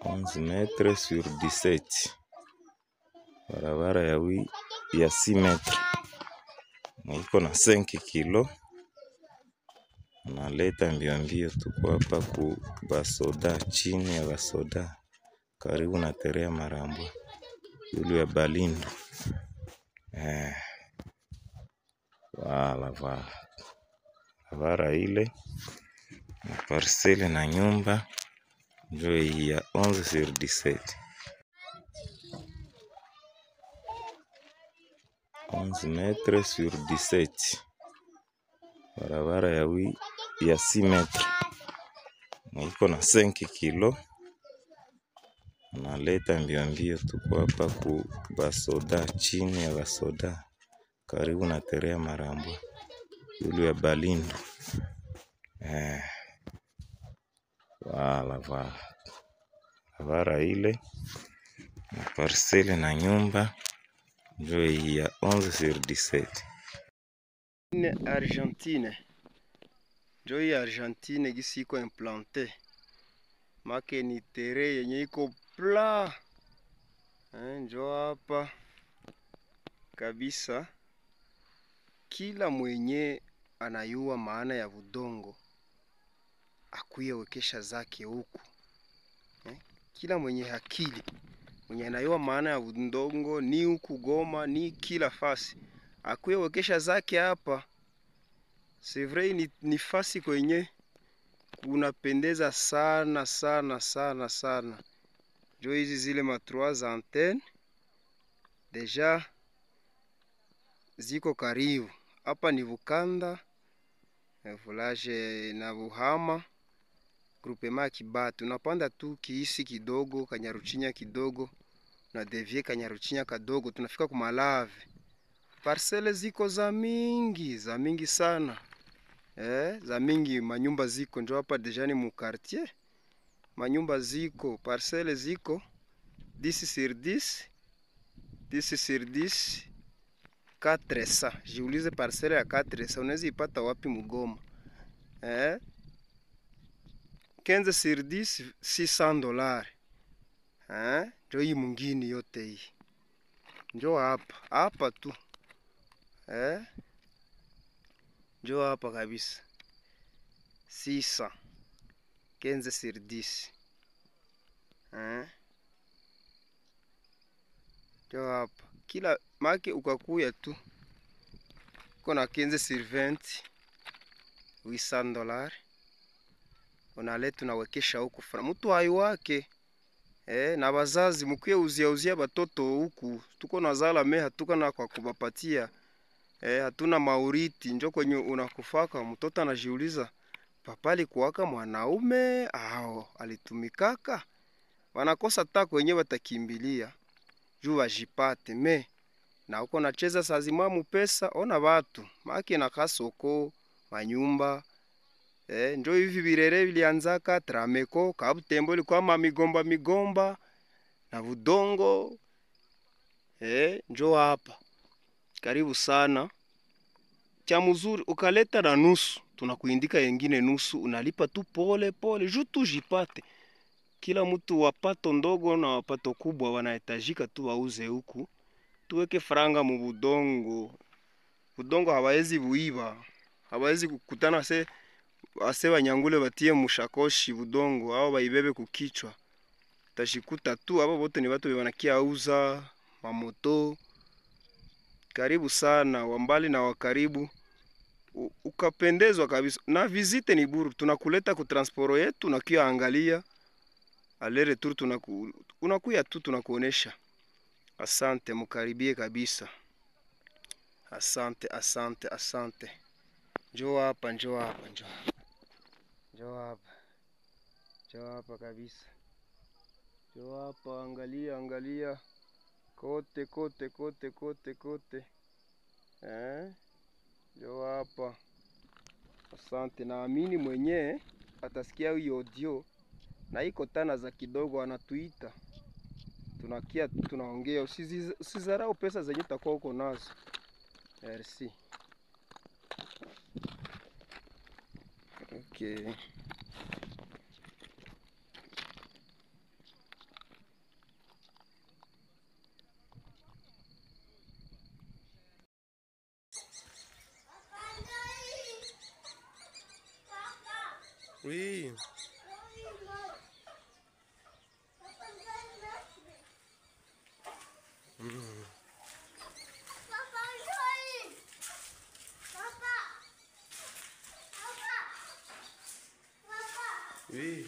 11 mètres sur 17, barabara ya 6 mètres na iko na 5 kilo. Naleta mbio mbio, tuko hapa ku basoda, chini ya basoda, karibu na terea Marambo yulu ya Balindo. Wala wala barabara ile na parcelle na nyumba ndio hii ya 11 sur 17. 11 mètres sur 17, barabara ya 6 mètres na iko na 5 kilo. Naleta mbio mbio, tuko hapa ku basoda, chini ya basoda, karibu na terea Marambo yulu ya Balindo. Wala wala barabara ile na parcelle na nyumba ndio hii ya 11 sur 17. Argentine njo hii Argentine gisi iko implante, make ni tere yenye iko pla, njo hapa kabisa. Kila mwenye anayua maana ya budongo akuye wekesha zake huku. Kila mwenye akili mwenye anayua maana ya budongo ni huku Goma ni kila fasi akuye wekesha zake hapa. C'est vrai, ni fasi kwenye kunapendeza sana sana sana sana. Njo hizi zile ma 3 antennes deja ziko karibu. Hapa ni Bukanda village na Buhama groupement Kibatu. Unapanda tu kiisi kidogo, Kanyaruchinya kidogo na devie Kanyaruchinya kadogo, tunafika ku Malave. Parcelle ziko za mingi sana. Za mingi manyumba ziko njo hapa deja ni mu quartier. Manyumba ziko, parcelle ziko 10 sur 10, 10 sur 10, 400. Jiulize parcelle ya 400 unaweza ipata wapi Mugoma? 15 sur 10, $600. Njo hii mwingine yote hii. Njo hapa, hapa tu. Njo hapa kabisa. 600. 15 sur 10. Njo hapa. Kila make ukakuya tu kona 15 sur 20, $800. Unaleta unawekesha huku. Mtu haiwake. Na wazazi mkuye uzia batoto huku. Tuko na zala me hatuka na kwa kubapatia. Hatuna mauriti. Njo kwenye unakufaka mtoto anajiuliza papa alikuwaka mwanaume au alitumikaka. Wanakosa ta kwenye watakimbilia juu wajipate. Me na uko nacheza sazima mupesa ona watu maki na kasoko manyumba. Njo hivi birere vilianzaka trameko kabutembo ilikuwa migomba migomba na budongo. Njo hapa karibu sana. Cha mzuri ukaleta na nusu, tunakuindika yengine nusu, unalipa tu pole pole juu tu jipate. Kila mtu wapato ndogo na wapato kubwa wanahitajika tu wauze huku. Tuweke franga mu budongo. Budongo hawawezi buiba. Hawawezi kukutana ase wanyangule batie mushakoshi budongo au baibebe kukichwa. Tashikuta tu hapo wote ni watu wanakia uza mamoto. Karibu sana wambali na wakaribu. Ukapendezwa kabisa. Na visite ni buru, tunakuleta ku transporo yetu na kia angalia. Aller retour unakuya tu tunakuonesha. Asante, mkaribie kabisa. Asante, asante, asante. Njoo hapa, njoo hapa, njoo hapa. Njoo hapa. Njoo hapa kabisa. Njoo hapa, angalia, angalia. Kote, kote, kote, kote, kote. Njoo hapa. Asante, naamini mwenye atasikia hiyo audio na iko tana za kidogo anatuita. Tunakia tunaongea, usizarau pesa zenye utakuwa uko nazo. Merci. Okay. Oui. Papa, joli. Papa. Papa. Papa. Oui.